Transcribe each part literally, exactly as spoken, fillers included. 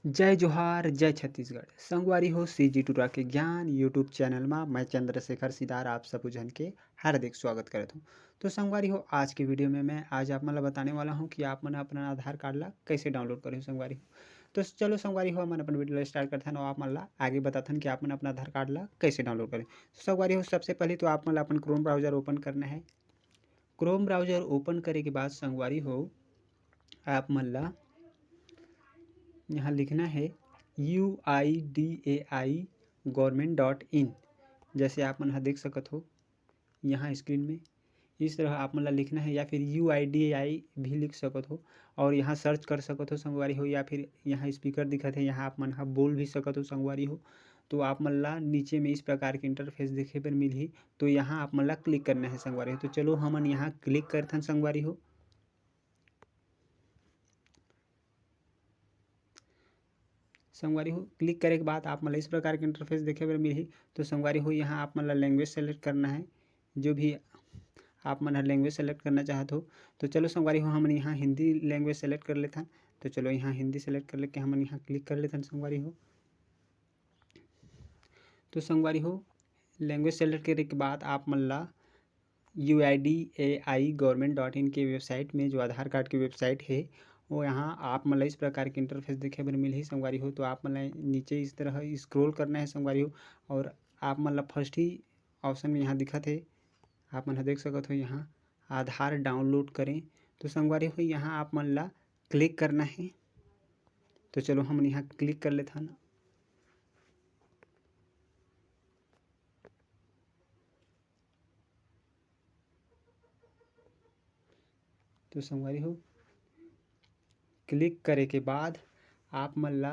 जय जोहार, जय छत्तीसगढ़। संगवारी हो, सीजी टुरा के ज्ञान YouTube चैनल मा मैं चंद्रशेखर सिदार आप सबो झन के हार्दिक स्वागत करत हूँ। तो संगवारी हो, आज के वीडियो में मैं आज आप मन ला बताने वाला हूँ कि आप मन अपन आधार कार्ड ला कैसे डाउनलोड करे हो संगवारी हो। तो चलो संगवारी हो, हमन अपन वीडियो ला स्टार्ट करथन और आप मन ला आगे बताथन कि आप मन अपन आधार कार्ड ला कैसे डाउनलोड करें। तो संगवारी हो, सबसे पहले तो आप मन ला अपन क्रोम ब्राउजर ओपन करना है। क्रोम ब्राउजर ओपन करे के बाद संगवारी हो, आप मन ला यहाँ लिखना है U I D A I government dot in। जैसे आप मन ह देख सकत हो यहाँ स्क्रीन में, इस तरह आप मन ला लिखना है, या फिर U I D A I भी लिख सकत हो और यहाँ सर्च कर सकत हो संगवारी हो, या फिर यहाँ स्पीकर दिखत है, यहाँ आप मन ह बोल भी सकत हो संगवारी हो। तो आप मन ला नीचे में इस प्रकार के इंटरफेस देखे बर मिलही, तो यहाँ आप मन ला क्लिक करना है संगवारी हो। तो चलो हमन यहाँ क्लिक करथन संगवारी हो। संगवारी हो, क्लिक करे के बाद आप मन ला इस प्रकार के इंटरफेस देखे बर मिलही। तो संगवारी हो, यहाँ आप मन ला लैंग्वेज सेलेक्ट करना है, जो भी आप मन ह लैंग्वेज सेलेक्ट करना चाहत हो। तो चलो संगवारी हो, हमन यहाँ हिंदी लैंग्वेज सेलेक्ट कर लेथन। तो चलो यहाँ हिंदी सेलेक्ट कर लेके हमन यहाँ क्लिक कर लेथन संगवारी हो। तो संगवारी हो, लैंग्वेज सेलेक्ट करे के बाद आप मन ला U I D A I government dot in के वेबसाइट में, जो आधार कार्ड के वेबसाइट है, वो यहाँ आप मन ला इस प्रकार के इंटरफेस देखे बर मिलही संगवारी हो। तो आप मन ला नीचे इस तरह स्क्रॉल करना है संगवारी हो, और आप मन ला फर्स्ट ही ऑप्शन में यहाँ दिखत है, आप मन ह देख सकत हो यहाँ आधार डाउनलोड करें। तो संगवारी हो, यहाँ आप मन ला क्लिक करना है। तो चलो हमन यहाँ क्लिक कर लेथन। तो संगवारी हो, क्लिक करे के बाद आप मन ला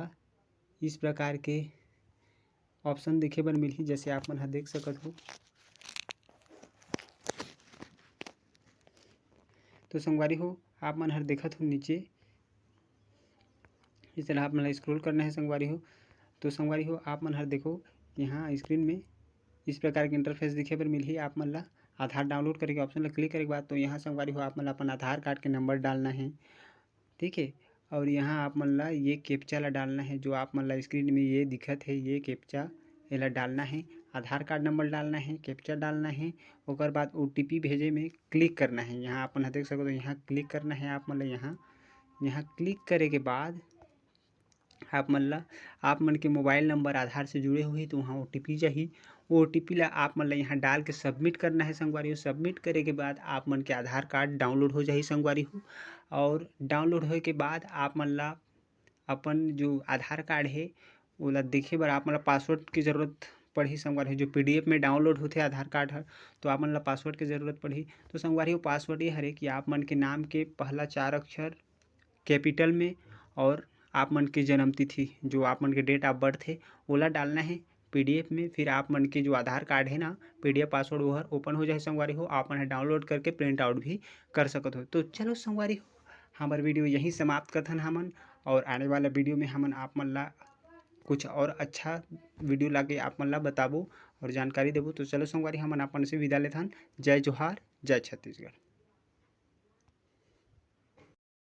इस प्रकार के ऑप्शन देखे बर मिलही, जैसे आप मन ह देख सकत हो। तो संगवारी हो, आप मन हर देखत हो नीचे, इस तरह आप मन ला स्क्रॉल करना है संगवारी हो। तो संगवारी हो, आप मन हर देखो यहाँ स्क्रीन में इस प्रकार के इंटरफेस दिखे बर मिलही। आप मन ला आधार डाउनलोड करे के ऑप्शन ला क्लिक करे के बाद, तो यहाँ संगवारी हो, आप मन ला अपन आधार कार्ड के नंबर डालना है, ठीक है। और यहाँ आप मन ला ये कैप्चा ला डालना है, जो आप मन ला स्क्रीन में ये दिखत है, ये कैप्चा, एला डालना है। आधार कार्ड नंबर डालना है, कैप्चा डालना है, ओकर बाद O T P भेजे में क्लिक करना है। यहाँ आप मन ह देख सकत हो, यहाँ क्लिक करना है आप मन ला। यहाँ, यहाँ क्लिक करे के बाद आप मन ला, आप मन के मोबाइल नंबर आधार से जुड़े होही, तो वहाँ O T P जाही। ओ टी पी ला आप मन ला यहाँ डाल के सबमिट करना है संगवारी हो। सबमिट करे के बाद आप मन के आधार कार्ड डाउनलोड हो जाही संगवारी हो, और डाउनलोड होए के बाद आप मन ला अपन जो आधार कार्ड है, ओला देखे बर आप मन ला पासवर्ड के जरूरत पड़ही संगवारी हो। जो P D F में डाउनलोड होथे आधार कार्ड हर, तो आप मन ला पासवर्ड के जरूरत पड़ही। तो संगवारी हो, पासवर्ड ये हरे कि आप मन के नाम के पहला चार अक्षर कैपिटल में, और आप मन के जन्म तिथि, जो आप मन के डेट ऑफ बर्थ है, ओला डालना है P D F में। फिर आप मन के जो आधार कार्ड है ना, P D F पासवर्ड, वो हर ओपन हो जाए संगवारी हो, आप मन ह डाउनलोड करके प्रिंट आउट भी कर सकत हो। तो चलो संगवारी हो, हमर वीडियो यहीं समाप्त करथन हमन, और आने वाला वीडियो में हमन आप मन ला कुछ और अच्छा वीडियो लाके आप मन ला बताबो और जानकारी देबो। तो चलो संगवारी, हमन अपन से विदा लेथन। जय जोहार, जय छत्तीसगढ़।